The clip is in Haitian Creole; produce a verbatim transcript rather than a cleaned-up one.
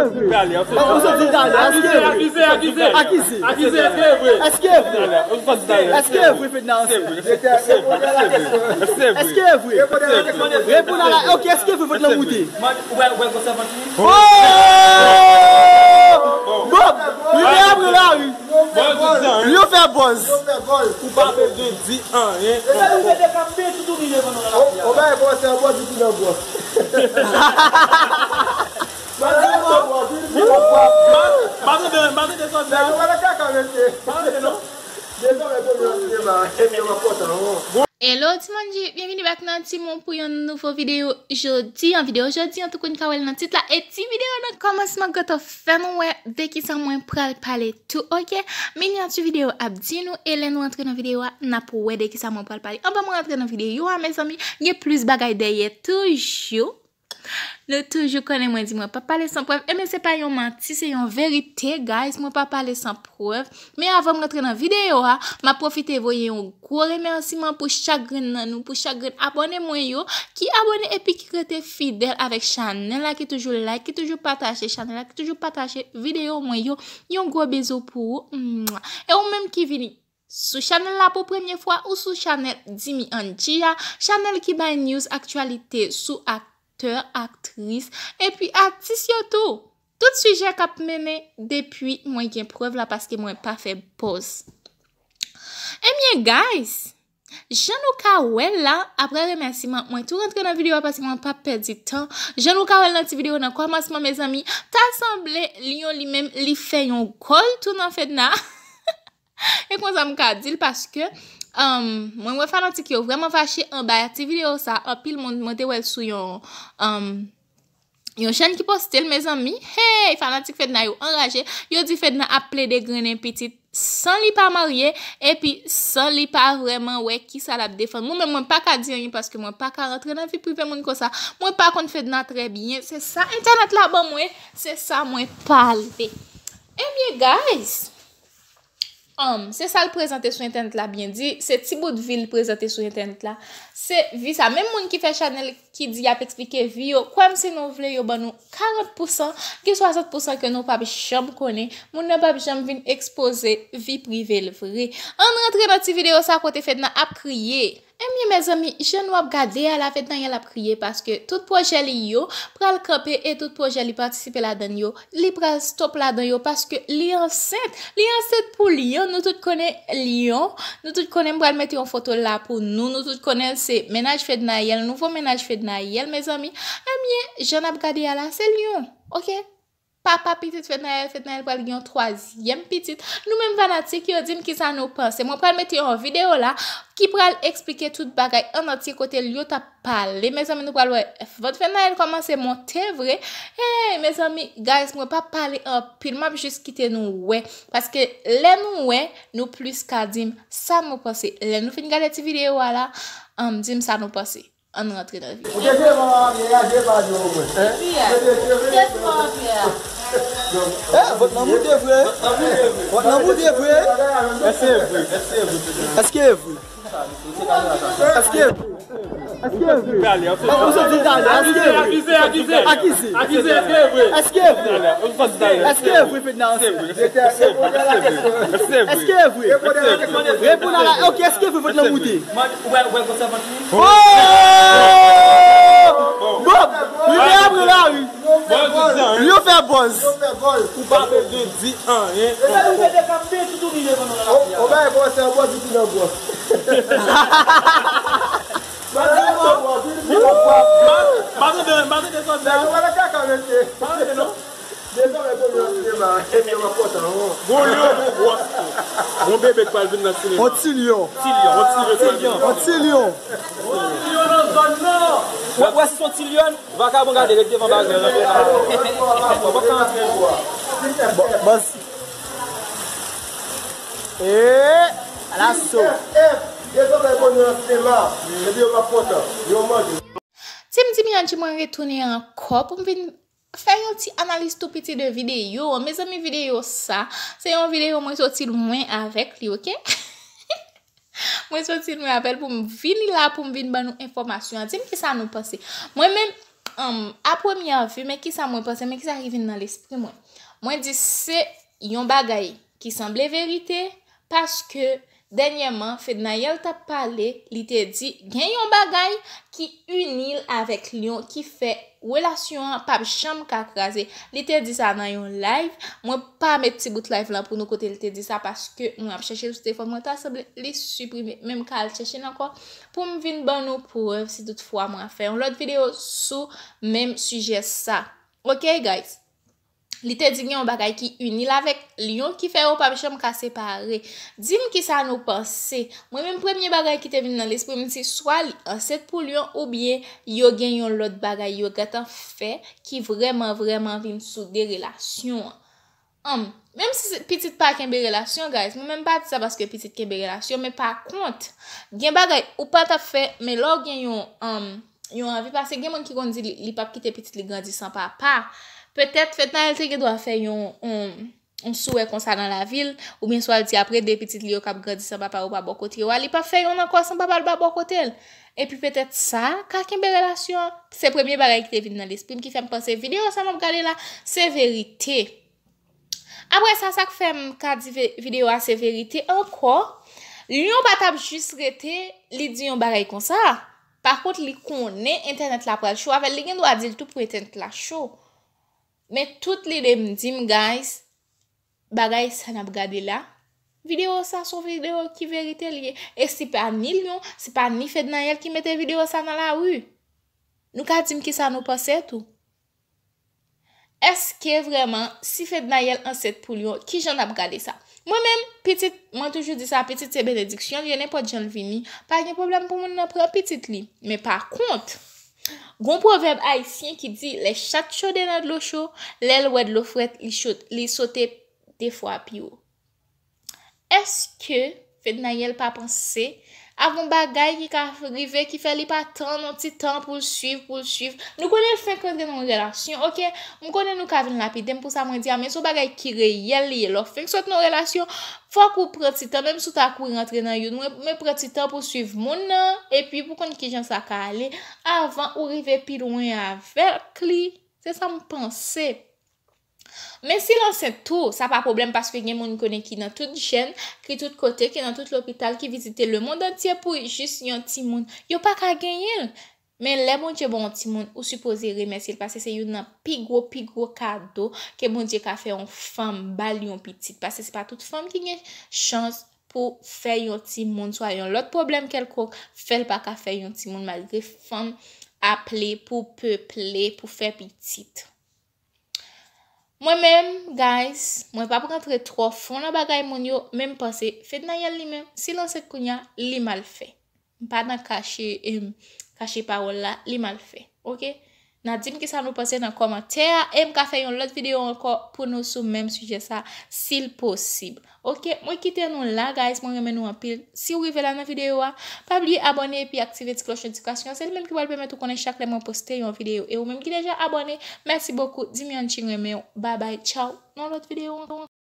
Ou soti talè, èske e vre? Akize, akize. Akize, èske e vre? Èske e vre? Èske e vre, Fedna ansent? Èske e vre? Reponn a la, ok, èske e vre, Fedna moute? Oh! Bob, rimè apre lari. Yo fè buzz. Ou pa bezwen di anyen ankò. Hello, Timoun G, byenvini back nan Timoun pou yon nouvo videyo jodi an. Videyo jodi an, tou kounn ka wè l nan tit la. E ti videyo nan kòmansman, gentan fè nou wè de kisa mwen pral pale tou, ok? Minyati videyo ap di nou, e lè nou antre nan videyo a, n ap wè de kisa mwen pral pale. Anvan mwen antre nan videyo a, mezanmi, gen plis bagay dèyè toujou. Nou toujou konnen mwen di mwen pa pale san prèv. Ebyen, se pa yon manti, se yon verite, guys. Mwen pa pale san prèv. Men avan m rantre nan videyo a, m ap pwofite voye yon gwo remèsiman pou chak grenn nan nou, pou chak grenn abòne mwen yo, ki abòne epi ki rete fidèl avèk chanèl la, ki toujou like, ki toujou pataje chanèl la, ki toujou pataje videyo mwen yo. Yon gwo bizou pou ou. Mwah. E ou menm ki vini sou chanèl la pou premye fwa ou sou chanèl Dimi Angie a, chanèl ki bay news, aktyalite sou aktè, aktris, epi atis yo tou. Tout sijè k ap mennen depi mwen gen prèv la paske mwen pa fè buzz. Ebyen, guys, jan nou ka wè l la, apre remèsiman, mwen tou rantre nan videyo a paske mwen pa pèdi tan. Jan nou ka wè l nan ti videyo nan kòmansman, mezanmi, ta sanble Lion li menm, li fè yon gòl tou nan Fedna. E konsa m ka di l paske, um, mwen wè fanatik yo vrèman fache anba ti videyo sa. Anpil moun, mwen te wè l sou yon, um, yon chèn ki poste l, mezanmi. Hey, fanatik Fedna yo anraje. Yo di Fedna ap plede grennen pitit san li pa marye, epi san li pa vrèman wè kisa l ap defann. Mwen menm, mwen pa ka di anyen paske mwen pa ka rantre nan vi prive moun konsa. Mwen pa konn Fedna trè byen. Se sa entènèt la ban mwen, se sa mwen pale. Ebyen, guys, um, se sa l prezante sou entènèt la, byen di, se ti bout vi l prezante sou entènèt la. Se vi sa. Menm moun ki fè chanèl ki di y ap eksplike vi yo, kwè m si nou vle, yo ban nou karant pousan, gen swasant pousan ke nou p ap janm konnen. Moun nan p ap janm vin ekspoze vi prive l vre. Ann rantre nan ti videyo sa kote Fedna ap kriye. Ebyen, mezanmi, jan nou ap gade a la, Fedna y ap kriye paske tout pwojè li yo pral kanpe e tout pwojè li patisipe ladan yo, li pral stop ladan yo paske li ansent. Li ansent pou Lion, nou tout konnen Lion. Nou tout konnen m pral mete yon foto la pou nou. Nou tout konnen l se mennaj Fedna y, nouvo mennaj Fedna y, mezanmi. Ebyen, jan n ap gade a la, se Lion, ok? Papa pitit Fednaelle, Fednaelle pral gen yon twazyèm pitit. Nou menm fanatik yo, di m kisa nou panse. Mwen pral mete yon videyo la ki pral eksplike tout bagay an antye kote Lion t ap pale. Mezanmi, nou pral wè vant Fednaelle kòmanse monte vre. Hey, mezanmi, guys, mwen p ap pale anpil, m ap jis kite nou wè. Paske lè nou wè, nou plis ka di m sa nou panse. Lè nou fin gade ti videyo a la, um, di m sa nou panse. Ann rantre nan videyo. Ou te devan Pierre, devan yo omwen. Pierre. Ou te devan Pierre. Eh, vant nan moute vre. Vant nan moute vre. Èske e vre? Èske e vre? Èske e vre? Èske e vre? Èske e vre? Ou soti talè, èske e vre? Akize, akize. Akize, èske e vre? Èske e vre? Èske e vre, Fedna ansent? Èske e vre? Reponn a la, ok, èske e vre vant nan moute? Ou wè, ou wè gwosè vant li? Oh! Bob! Rimè apre lari. Yo fè buzz. Ou pa bezwen di anyen ankò. Gon lyon, gon gwòs tou. Gon bebe k pral vin nan sinema. On ti lyon. Ti lyon. On ti lyon. On ti lyon. Wè, wè si se on ti lyon, vakabon gade, ret devan bagay la. Bon, bon, si. E, alaso. Team Dimianchi, mwen retounen ankò pou m vin fè yon ti analiz tou piti de videyo an. Mezanmi, videyo sa, se yon videyo mwen soti lwen avèk li, ok? Mwen soti lwen avè l pou m vini la, pou m vin ban nou enfòmasyon an. Di m kisa nou panse. Mwen menm, Um, a premyè vi, men kisa mwen panse, men kisa ki vin nan lespri mwen. Mwen di se yon bagay ki sanble verite, paske dènyèman, Fednaelle t ap pale, li te di gen yon bagay ki ini l avèk Lion ki fè relasyon an p ap janm ka kraze. Li te di sa nan yon live. Mwen pa met ti bout live lan pou nou kote li te di sa paske mwen ap chèche l sou telefòn mwen, ta sanble li siprime. Men m ka al chèche l ankò pou m vin ban nou prèv si toutfwa mwen ap fè yon lòt videyo sou menm sijè sa. Ok, guys? Li te di gen yon bagay ki ini l avèk Lion ki fè yo p ap janm ka separe. Di m kisa nou panse. Mwen menm premye bagay ki te vin nan lespri m se swa li ansent pou Lion oubyen yo gen yon lòt bagay yo gentan fè ki vrèman, vrèman vin soude relasyon an. Anm, menm si se- pitit pa kenbe relasyon, guys, mwen menm pa di sa paske pitit kenbe relasyon, men pa kont, gen bagay ou pa t ap fè, men lè w gen yon, anm, yon anvi, paske gen moun ki konn di li, li p ap kite pitit li grandi san papa. Petèt, Fednaelle te gen dwa fè yon, yon, yon souwè konsa nan lavi l, oubyen swa l di apre de pitit li yo k ap grandi san papa yo pa bò kote yo a, li p ap fè yonn ankò san papa l pa bò kote l. Epi petèt sa ka kenbe relasyon an. Se premye bagay ki te vin nan lespri m ki fè m panse videyo sa m ap gade la, se verite. Apre sa, sa k fè m ka di ve- videyo a se verite ankò, Lion pa t ap jis rete, li di yon bagay konsa. Pa kont, li konnen entènèt la pral cho avè l, li gen dwa di l tou pou entènèt la cho. Men tout lide m di m, guys, bagay sa n ap gade la, videyo sa se yon videyo ki verite l ye. E se pa ni Lion, se pa ni Fednaelle ki mete videyo sa nan lari. Nou ka di m kisa nou panse tou. Èske vrèman, si Fednaelle ansent pou Lion, kijan n ap gade sa? Mwen menm, pitit, mwen toujou di sa, pitit se benediksyon l ye, nenpòt jan l vini, pa gen pwoblèm pou moun nan pran pitit li. Men pa kont, gon pwovèb ayisyen ki di, lè chat chode nan dlo cho, lè l wè dlo frèt, li cho, li sote de fwa pi wo. Èske Fednaelle pa panse a gon bagay ki ka rive ki fè li pa tann yon ti tan pou l swiv, pou l swiv? Nou konnen l fenk rantre nan yon relasyon, ok? M konnen nou ka vin lapide m pou sa mwen di a, men se yon bagay ki reyèl li ye. Lè w fenk sot nan yon relasyon, fòk ou pran ti tan, menm si w ta kouri rantre nan youn, mwen, men pran ti tan pou w swiv moun nan, epi pou konn kijan sa ka ale, avan ou rive pi lwen avèk li. Se sa m panse. Men si l ansent tou, sa pa pwoblèm, paske gen moun konnen ki nan tout jèn, ki tout kote, ki nan tout lopital, ki vizite lemonn antye pou jis yon timoun. Yo pa ka genyen l. Men lè Bondye ba w yon timoun, ou sipoze remèsye l, paske se youn nan pi gwo, pi gwo kado ke Bondye ka fè yon fanm, ba l yon pitit. Paske se pa tout fanm ki gen chans pou fè yon timoun, swa yon lòt pwoblèm kèlkonk, fè l pa ka fè yon timoun, malgre fanm aple pou peple, pou fè pitit. Mwen menm, guys, mwen p ap rantre twò fon nan bagay moun yo, men m panse Fednaelle li menm, si l ansent kounye a, li mal fè. M pa nan kache, em, kache pawòl la, li mal fè. Ok? N a di m kisa nou panse nan kòmantè a, e m ka fè yon lòt videyo ankò pou nou sou menm sijè sa, si l posib. Ok, mwen kite nou la, guys, mwen renmen nou anpil. Si w rive la nan videyo a, pa bliye abòne epi aktive ti klòch notifikasyon an. Se li menm ki pral pèmèt ou konnen chak lè mwen poste yon videyo. E ou menm ki deja abòne, mèsi bokou. Dimian Ching renmen w. Babay, tchaw. Nan lòt videyo ankò.